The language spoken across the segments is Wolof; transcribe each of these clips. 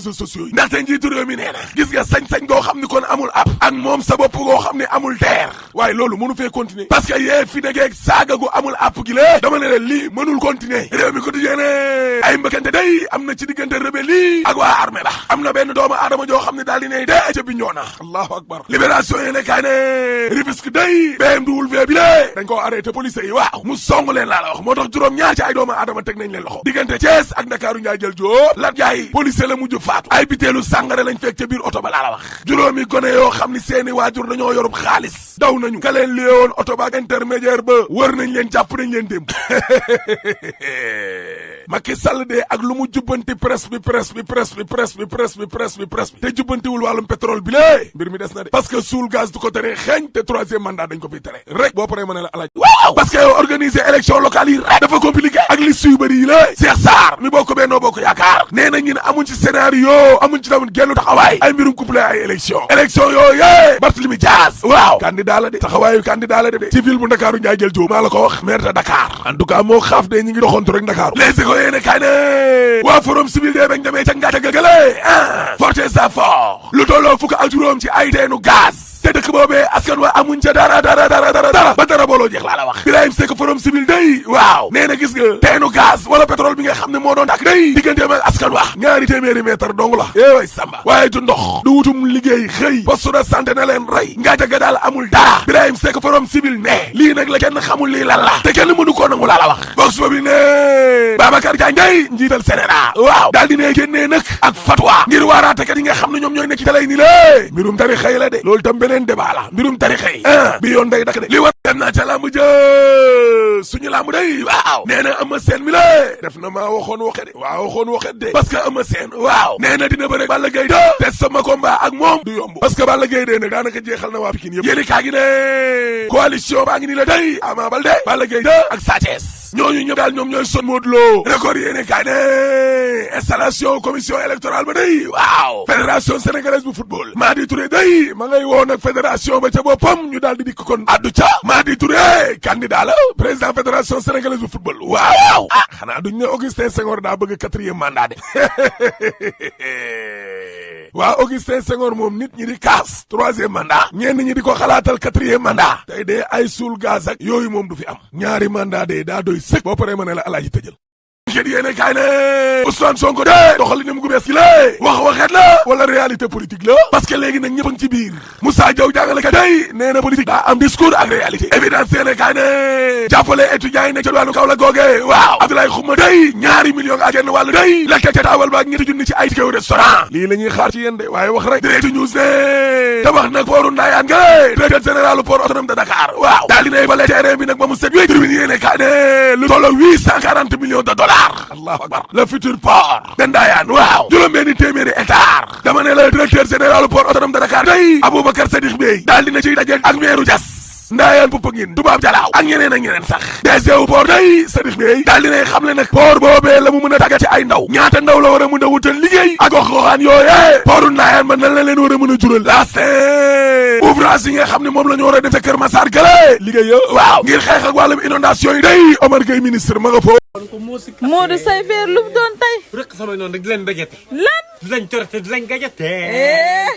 réseaux sociaux yi ndaxte njiitu réew mi nee na gis nga sañ-sañ goo xam ni kon amul ab ak moom sa bopp goo xam ne amul teer waaye loolu mënu fee continuer parce que yee fi negeeg saaga gu amul app gi lée dama ne leen lii mënul continuer réew mi ko tijee ne ay mbëkkante day am na ci diggante rebelle yi ak waa armée ba am na benn doomu aadama joo xam ne daal di ne dee ca Bignona allahu akbar libération yi ne kaay ne Rufisque day BMW bi lée dañ koo arrêté police yi waaw mu song leen laa la wax moo tax juróom-ñaar ci ay doomu aadama teg nañ leen loxo diggante Thiès ak Ndakaaru njaay jël joo lat jaay police la mujj faatu ay biteelu sàngara lañ fekk ca biir oto ba laa la wax juróomi gone yoo xam ni seeni waajur dañoo yorub xaalis daw nañu ka leen liyewoon oto ba intermédiaire ba wër nañ leen jàpp nañ leen démb Macky Sall de ak lu mu jubbanti presse bi te jubbantiwul wàllum pétrole bi lée mbir mi des na de parce que suul gaz du ko tere xeeñ te troisième mandat dañ ko fiy tere rek boo paree ma ne la alaaj waaw parce que yow organiser élection locale yi rek dafa compliqué ak liste yu bëri yi la Cheikh Sarr mi bokk Benno Bokk Yaakaar nee na ñun amuñ ci scénario amuñ ci tamit genn taxawaay ay mbirum couplé ay élection yooyu Barthélémy Dias waaw candidat la de taxawaayu candidat la de ci ville bu Ndakaaru njaay jël joo maa la ko wax maire de Dakar en tout cas moo xaaf de ñi ngi doxantu rek Ndakaaru yéene kaay ne waa forum civil de bañ demee ca ngaata gëgale forte sa fort lu tolloo fukk ak juróom ci ay teenu gaz te dëkk boobee askan wa amuñ ca dara ba dara booloo jeex laa la wax Birahim Seck forum civil day waaw nee na gis nga teenu gaz wala pétrole bi nga xam ne moo doon tàkk day digganteem ak askan wa ñaari téeméeri mètre dong la way samba waaye du ndox du wutum liggéey xëy poste de santé na leen rey ngaata ga daal amul dara Birahim Seck forum civil ne lii nag la kenn xamul lii lan la te kenn mënu koo nangu laa la wax box boobu ne Babacar Diagne njiital Sénégal waaw daal di ne génnee nag ak fatwa ngir waaraatekat yi nga xam ne ñoom ñooy nekk ci télé ni lée mbirum tarixa yi la de loolu tam beneen débat la mbirum tarixa yi bi yoon day dakk de li war dem naa ca lamb jë suñu lamb day waaw nee na Eumeu Sène mi la def na maa waxoon waxe de waaw waxoon waxe de parce que Eumeu Sène waaw nee na dina bëre Balla Gaye te sama combat ak moom du yomb parce que Balla Gaye de nag daanaka jeexal na waa Pikine yëpp yéeni kaa gi ne coalition baa ngi ni la day Ama Baldé Balla Gaye ak Sa Thiès ñooñu ñëpp daal ñoom ñooy son Modou Lo record yéene kaay ne installation commission électorale ba day waaw fédération sénégalaise bu football Madi Touré day ma ngay woo nag fédération ba ca boppam ñu daal di dikk kon addu ca Madi Touré candidat la président fédération sénégalaise bu football waaw xanaa duñ ne Augustin Senghor daa bëgg 4e mandat de waa Augustin Senghor moom nit ñi di kaas 3e mandat ñenn ñi di ko xalaatal 4e mandat tey de ay suul gaz ak yooyu moom du fi am ñaari mandat de daa doy sëkk boo paree ma ne la alaaji tëjël ket yéene kaay ne Ousmane Sonko de doxalinam gu bees gi la waxeet la wala réalité politique la parce que léegi nag ñëpp a ngi ci biir Moussa Diaw jàngalekat day nee na politique daa am discours ak réalité évidence yéene kaay ne jàppale étudiants yi nekk ca wàllu Kaolack googe waaw Abdoulaye Xuma day 2 millions ak genn wàllu day la ca taawal baak 7 junni ci ay ticket restaurant lii la ñuy xaar ci yéen de waaye wax rek Direct News ne tabax nag pooru Ndayane ga directeur général port autonome de Dakar waaw daal dinay bale terrain bi nag ba mu set wéy tribune yéene kaay ne lu tolloo 840 millions de dollars allahu akbar le futur port de Ndayane waaw juróom-benni téeméeri hectare dama ne la directeur général port autonome de Dakar day Aboubacar Sadikh Bey daal dina ciy daje ak meeru Diass Ndayane Popenguine Toubab Jalaaw ak ñeneen sax DG wu port day Sadikh Bey daal dinay xam le nag port boobee la mu mën a tàggat ci ay ndaw ñaata ndaw la war a mën a wutal liggéey ak gox-goxaan yooyee portu Ndayane man nan la leen war a mën a jural laaste ouvrage yi nga xam ne moom la ñu war a def ca Kër Massar gële liggéey waaw ngir xeex ak wàllum inondation yi day Omar Gueye ministre ma nga foofu Modou say feer lu mu doon tey rek sama noonu rek di leen bégete lan di leen torete di leen gajete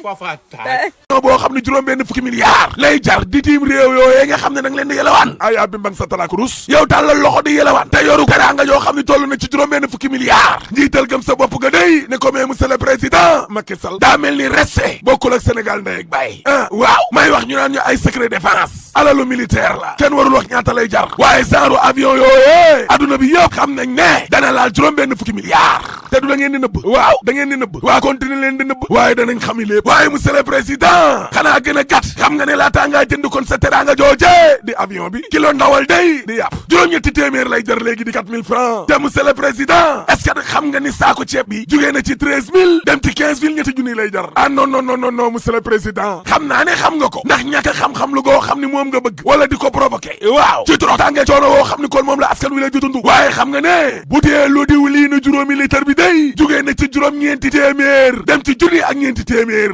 foofa taay boo xam ne juróom-benn fukki milliards lay jar di tiim réew yooyee nga xam ne nag leen di yelawaan aya bi mbang sa talaak rus yow tàllal loxo di yelawaan te yoru teraanga yoo xam ne toll na ci juróom-benn fukki milliards njiital gëm sa bopp ga day ne ko mais monsieur le président Macky Sall daa mel ni resté bokkul ak Sénégal ndey ak bàyyi waaw may wax ñu naan ñu ay secret défense alalu militaire la kenn warul wax ñaata lay jar waaye genre avion yooyee adduna bi yëpp xam nañ ne dana laal juróom-benn fukki milliards te du da ngeen di nëbb waaw da ngeen di nëbb waa continuer leen di nëbb waaye danañ xami lépp waaye monsieur le président xanaa gën a gàtt xam nga ne laataa ngaa jënd kon sa teraanga jooje di avion bi kilo ndawal day di yàpp juróom-ñetti téeméer lay jar léegi di 4000 francs te monsieur le président est-ce que xam nga ni saako ceeb bi jugee na ci 13000 dem ci 15000 ñetti junni lay jar ah non non non non non monsieur le président xam naa ne xam nga ko ndax ñàkk a xam-xam lu goo xam ni moom nga bëgg wala di ko provoqué waaw ci trop tàngee coono woo xam ni kon moom la askan wi lay jutundu waaye xam nga ne bu dee lu diw lii na juróomi litre bi day jugee na ci juróom-ñeenti téeméer dem ci junni ak ñeenti téeméer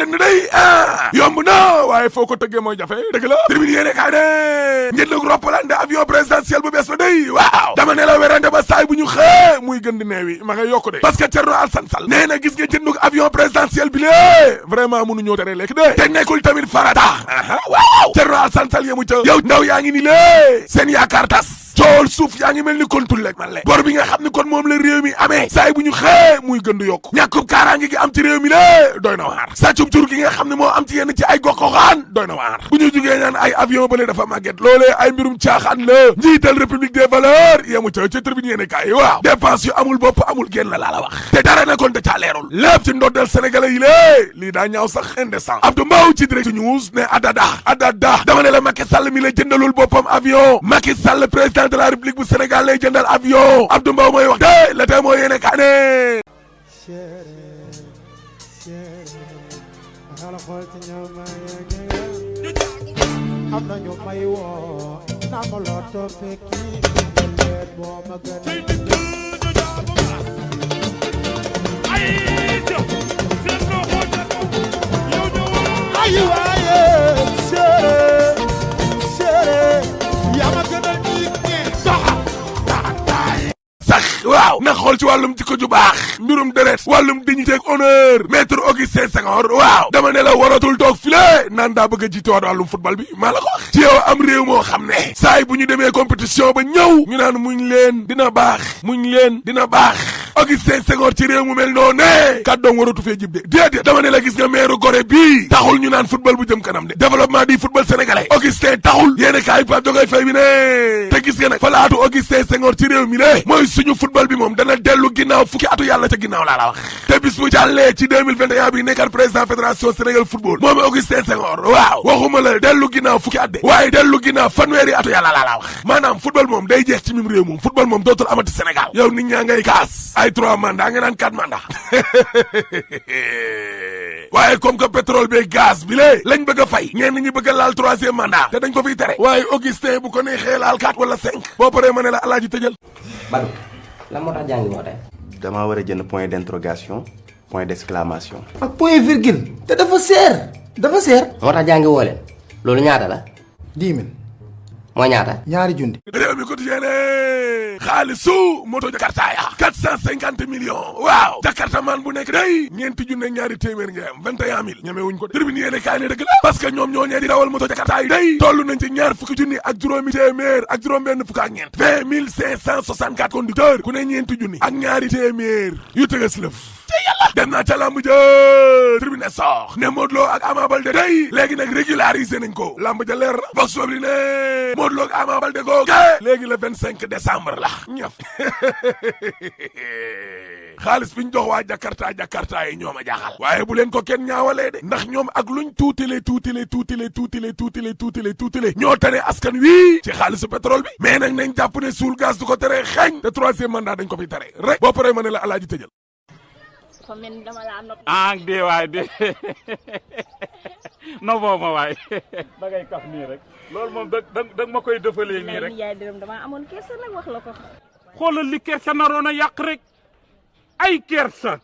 jënd day yomb na waaye foo ko tëggee mooy jafe dëgg la tribune yéene kaay ne njëndug roppalande avion présidentiel bu bees ba day waaw dama ne la werante ba saay bu ñu xëe muy gën di neewi ma ngay yokku de parce que Thierno Alassane Sall nee na gis nga jëndug avion présidentiel bi lée vraiment mënu ñoo tere lekk de te nekkul tamit farata waaw Thierno Alassane Sall yemu ca yow ndaw yaa ngi ni lée seen yaakaar tas cool suuf yaa ngi mel ni kontul lek man le bor bi nga xam ne kon moom la réew mi amee saay bu ñu xëe muy gën di yokku ñàkkub kaaraange gi am ci réew mi lée doy na waar sàccub jur gi nga xam ne moo am ci yenn ci ay gox-goxaan doy na waar bu ñu jugee naan ay avion bale dafa màgget loolee ay mbirum caaxaan la njiital république des valeurs yemu ca ca tribune yéene kaay waaw dépense yu amul bopp amul génn la la wax te dara na kon da caa leerul lépp ci ndoddal sénégalais yi lée lii daa ñaaw sax indécent Abdou Mbow ci direct news ne adada dama ne la Macky Sall mi la jëndalul boppam avion Macky Sall président de la république bu Sénégal lay jëndal avion Abdou Mbow mooy wax de la tey moo yéene kaay ne am nañu may woo na ma loo toppee kii leen boo ma gën ay waaye séeréer yaa ma gën a nit ñi sax waaw na xool ci wàllum jikko ju baax mbirum deret wàllum dignité ak honneur maître Augustin Senghor waaw dama ne la waratul toog file naan daa bëgg a jiite waat wàllum football bi maa la ko wax ci yow am réew moo xam ne saay bu ñu demee compétition ba ñëw ñu naan muñ leen dina baax Augustin Senghor ci réew mu mel noonu ne kàddoom waratu fee jib de déedéet dama ne la gis nga maire Gorée bii taxul ñu naan football bu jëm kanam de développement du football sénégalais Augustin taxul yéene kaay Pape Diogaye Faye bi ne te gis nga nag falaatu Augustin Senghor ci réew mi ne mooy suñu football bi moom dana dellu ginnaaw fukki atu yàlla ca ginnaaw laa la wax te bis bu jàllee ci 2021 bi nekkat président fédération Sénégal football moom Augustin Senghor waaw waxuma la dellu ginnaaw fukki at de waaye dellu ginnaaw fanweeri atu yàlla laa la wax maanaam football moom day jeex ci mim réew moom football moom dootul amati Sénégal yow nit ñaa ngay kaas ay 3 mandats nga naan 4 mandats waaye comme que pétrole bi gaz bi lée lañ bëgg a fay ñenn ñi bëgg a laal 3e mandat te dañ ko fiy tere waaye Augustin bu ko neexee laal 4 wala 5 boo paree ma ne la alaaji tëjal Badou lan moo tax jàngi woo tey damaa war a jënd point d'interrogation point d'exclamation ak point virgule te dafa seer moo tax jàngi woo leen loolu ñaata la 10 000 mooy ñaata ñaari junni réew mi quotidien xaalisu moto Jakarta ya 450 millions waaw Jakarta man bu nekk day ñeenti junne ñaari téeméer nga am 21 000 ñeme wuñ ko tribune yéene kaay ne dëgg la parce que ñoom ñoo ñee di dawal moto Jakarta yi day toll nañ ci ñaar fukki junni ak juróomi téeméer ak juróom benn fukk ak ñeent 20 564 conducteurs ku ne ñeenti junni ak ñaari téeméer yu tëgas lëf te yàlla dem naa ca lamb ja tribune sox ne Modou Lo ak Ama Baldé day léegi nag régularisé nañ ko lamb ja leer na box sobli ne Modou Lo ak Ama Baldé ko léegi le 25 décembre la ñëf xaalis bi ñu jox waa Jakarta yi ñoom a jaaxal waaye bu leen ko kenn ñaawalee de ndax ñoom ak luñ tuutile ñoo tane askan wi ci xaalisu pétrole bi mais nag nañ jàpp ne suul gaz du ko tere xeeñ te 3e mandat dañ ko fi tere rek boo paree ma ne la alaaji tëjal de waay de no boo ma waay da ngay kaf nii rek loolu moom da ma koy defalee nii rek yaay dërëm dama amoon kersa nag wax la ko xoolal li kersa naroon a yàq rek ay kersa